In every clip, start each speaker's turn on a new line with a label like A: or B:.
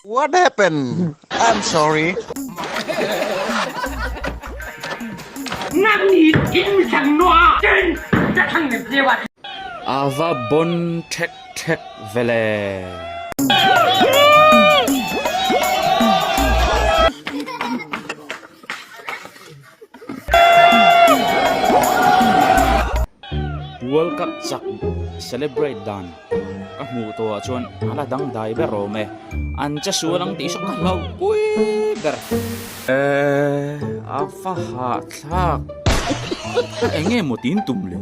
A: What happened? I'm sorry.
B: Ava bon thek thek vele. World Cup chak celebrate dan ka hmuh tawh ah chuan a la dangdai ber awm e. An che sual ang tih saw ka hlau pui ber. Ehh a va hahthlak eng nge maw tin tum le?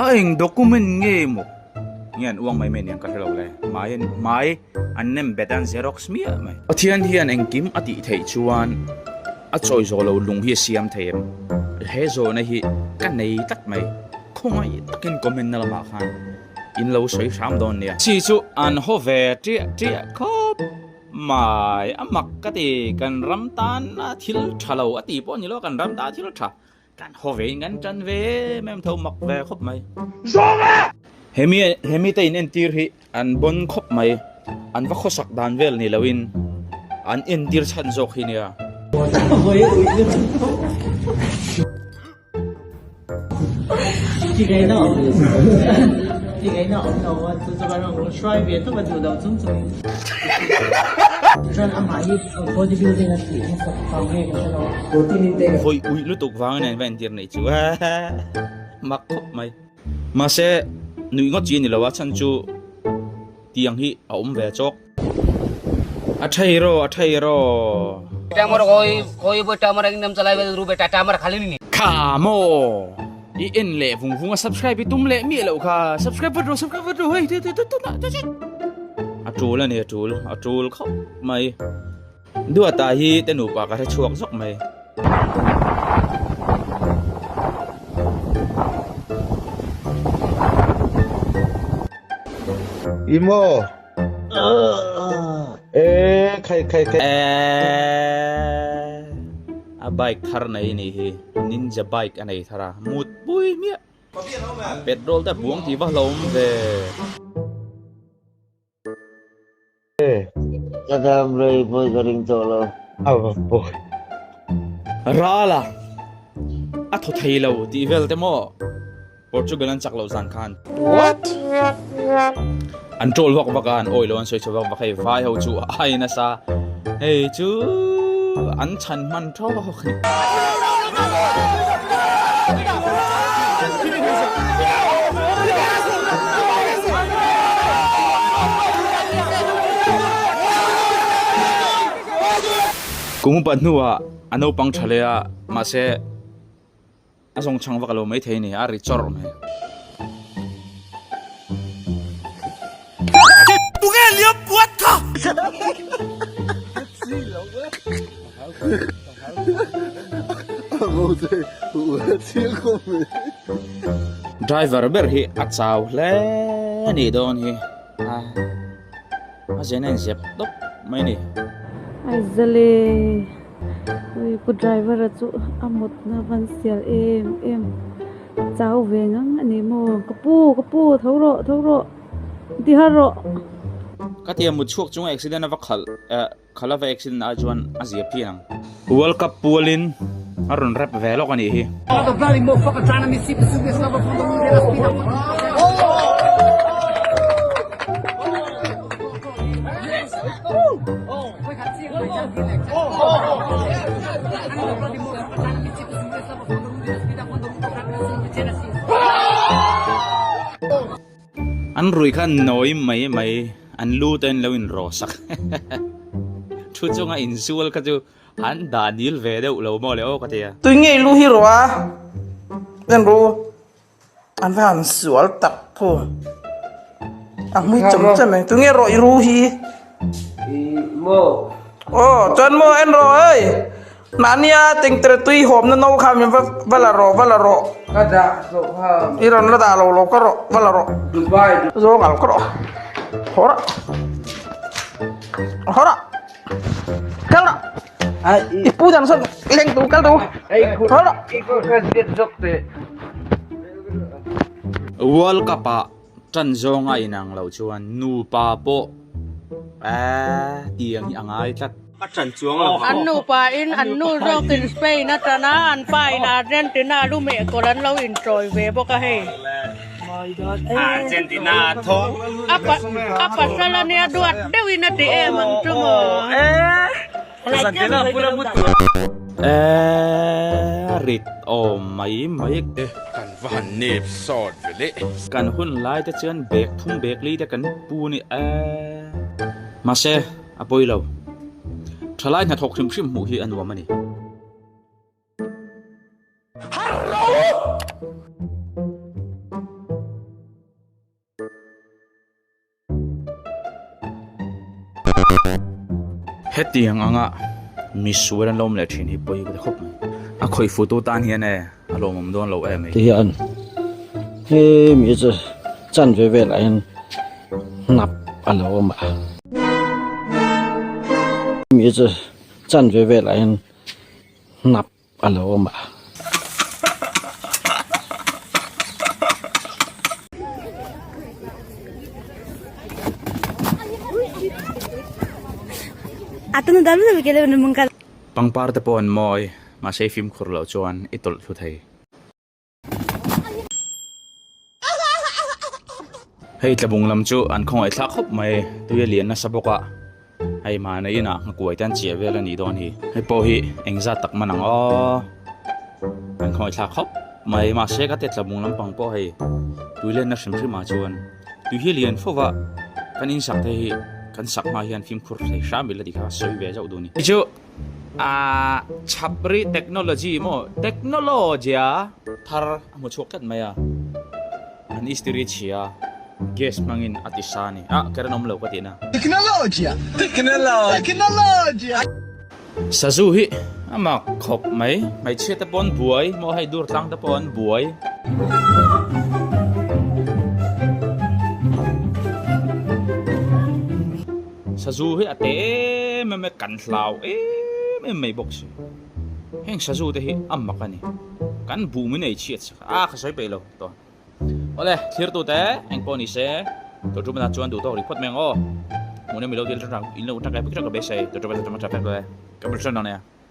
B: A eng document nge maw? Nge an uang mai mai aniang ka hre lo le. Hmai an hmai an nem bet a an xerox miah mai. Pathian hian engkim a tih theih chuan a chawi zawh lo lung hi a siam thei em? He zawhna hi ka nei tlat mai. Khawngaih takin comment na lamah khan in lo sawi hram dawn nia. Chi chu an haw ve ṭiah ṭiah khawp mai. A mak ka ti, kan ram tan a thil ṭha lo a tih pawh a ni lo, kan ram tan a thil ṭha. Kan haw ve in kan tan ve em em tho mak ve khawp mai. Zawng e! Hemi hemi te in entir hi an bon khawp mai. An va khawsak dan vel ni loin an entir chhan zawk hi nia. Vawi uih lutuk vang in an va entir nei chu mak khawp mai. Mahse nuih ngawt chi a ni lo a chhan chu tiang hi a awm ve chawk. A thei rawh a thei rawh. Kha maw i en leh vung vung a subscribe i tum leh miah loh kha subscribe vat rawh subscribe vat rawh hei te te te te a tul a ni a tul a tul khawp mai. Duata hi te nupa ka hre chhuak zawk mai.
A: I maw? E khai khai khai.
B: Eeeee a bike thar nei anih hi ninja bike a nei thar a mut pui hmiah petrol te a buang tih va hlauhawm ve.
C: Ka dam rei pawi ka ring tawh lo.
A: A va pawi.
B: Rala a thaw thei lo tih vel te maw Portugal an chak loh zan khan.
A: What?
B: An troll vak vak a, an awih lo an sawi chho vak vak hei vai ho chu a ai nasa hei chu an chhan hman thawk a ni. Kum upat hnuah a naupang tha leh a, mahse a zawng chhang vak lo maithei a ni, a ri chawrh mai. Driver ber hi a chau hle a nih dawn hi a a zen a inzep tawp mai a ni.
D: Aizale ui pu driver a chu a mut na van sial em em chau ve ngang a ni maw ka pu ka pu tho rawh tho rawh ti har rawh.
B: Ka tia mut chhuak chunga accident a va khalh eh. Khala va accident ai chuan a zia phian ang. World Cup pualin a rawn rap ve lawk a nih hi. An rui kha nawi mai mai an lu te an lo in rawh sak thu chunga insual kha chu an dah nil ve deuh lo maw le aw ka ti a.
E: Tui ngei lu hi rawh a en ru an va han sual tak phu a hmui chawm chawm eng tunge rawh i ru hi
F: maw
E: aw chuan maw en rawh hei. Mahnia tengtere tui hawmna no kha min va va la rawh va la rawh.
F: Ka dah zawh kha.
E: I rawn la dah lo lo ka rawh va la rawh.
F: Dubai.
E: Zawng al ka rawh. Haw rawh. Haw rawh. Kal rawh. I pu dan sawn leng tu kal tu. Haw rawh.
F: I kut kha zet zawk teh.
B: World Cup ah tan zawnga inang loh chuan nupa pawh. Eeh tiang hi a ngai tlat.
G: A ṭan chuang lo.
H: An nupa in an nu zawkin Spain a ṭan a, an pa in Argentina lu meh kawlh an lo inchawi ve bawk a hei.
G: Argentina tho.
H: A pa a pasal a nia duat deuhin a ti em ang chu maw.
B: Eeh rit awm mai mai.
I: Kan va han nep sawt ve le.
B: Kan hun lai te chuan bag thum bag li te kan pu ni eeh. Mahse a pawi lo. Thalai hnathawk hrim hrim hmuh hi a nuam a ni. Hetiang anga misual an lo awm leh thin hi pawi ka ti khawp mai. A khawih futu tan hian e a lawmawm dawn lo em
C: Ti hian hemi hi chu chanve velah hian hnap a lo awm a. Hemi hi chu chanve velah hian hnap a lo awm a.
B: Pangpar te pawh an mawi, mahse i fimkhur loh chuan i tawlh thlu thei. Hei tlabung lam chu an khawngaih thlak khawp mai, tui a lian nasa bawk a, hei mahni inah nghakuai te an chiah vel a nih dawn hi. Hei pawh hi engzat tak man ang aw, an khawngaih thlak khawp mai, mahse ka te tlabung lampang pawh hei tui lenna hrim hrim ah chuan tui hi a lian fo va, kan insak te hi kan sak hma hian fimkhur thei hram ila tih kha sawi ve zauh duh a ni. Chu Ahh chhapri technology maw technology-a thar a hmu chhuak tlat mai a, an istiri chhia gas hmangin a ti sa a ni. Ah current awm lo ka tihna. Sazu hi a mak khawp mai, hmeichhia te pawh an buai maw hei dur tlang te pawh an buai. Sazu hi a te em em a, kan hlau em em mai bawk si. Heng sazu te hi a mak a ni. Kan buh min ei chhiat sak a, ka sawi peih lo tawh. Awle, thlir tute eng pawh ni se, tawh ṭum chuan duh tawk rih phawt mai ang aw. Hmuh na milo thil hrang hrang in lo tangkai pek hrang ka beisei, tawh ṭum chuan ka bul hran dawn nia.